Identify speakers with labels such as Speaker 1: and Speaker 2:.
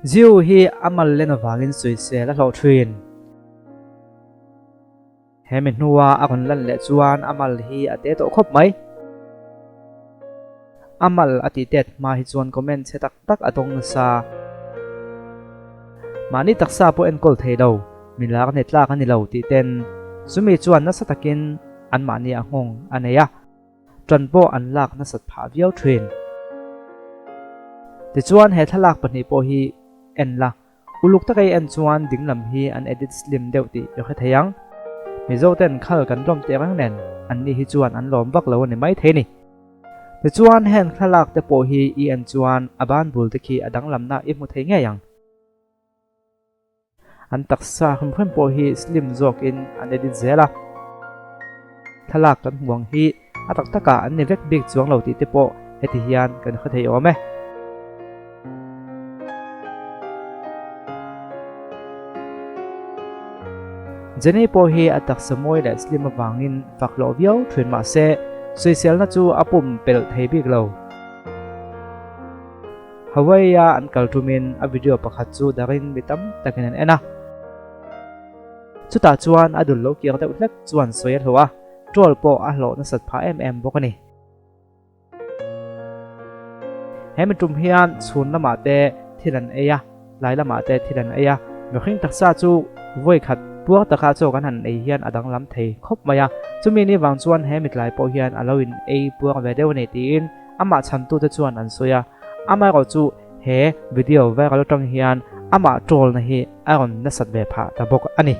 Speaker 1: Ziu hi a mal len avangin sawisel a hlawh thin. Hemi hnua a rawn lan leh chuan a mal hi a te tawh khawp mai. A mal a tih tet hma hi chuan comment chhe tak tak a dawng nasa. Mahni taksa pawh enkawl thei lo, mi lak ni tlak a ni lo tih ten chumi chuan nasa takin anmahni a nghawng a nei a, ṭan pawh an lak nasat phah viau ṭhin. Tichuan he thlalak pahnih pawh hi en la. Uluk taka i en chuan dinglam hi an edit slim deuh tih i hre thei ang. Mizo ten khal kan lawm teh reng nen anni hi chuan an lawm vak lo a ni maithei ni. Tichuan heng thlalak te pawh hi i en chuan a ban bul te khi a danglamna i hmu thei ngei ang. An taksa hrim hrim pawh hi slim zawkin an edit zel a. Thlalak kan hmu ang hi a tak takah an ni vek bik chuang lo tih te pawh heti hian kan hre thei awm e. Jenny pawh hi a taksa mawi leh slim avangin fak hlawh viau thin mah se, sawiselna chu a pum pelh thei bik lo. Hawaii-a an kal tumin a video pakhat chu darin mi tam takin an en a. Chutah chuan a dul lo kiang deuh hlek chuan sawi a hlawh a, troll pawh a hlawh nasat phah em em bawk a ni. He mi tum hian chhun lamah te thil an ei a, tlai lamah te thil an ei a, mihring taksa chu vawi khat puar taka chaw kan han ei hian a danglam thei khawp mai a, chumi ni vang chuan he mi tlai pawh hian a lo in ei puar ve deuh a ni tiin amah chhantute chuan an sawi a, amaherawh chu he video viral atang hian amah troll na hi a rawn nasat ve phah ta bawk a ni.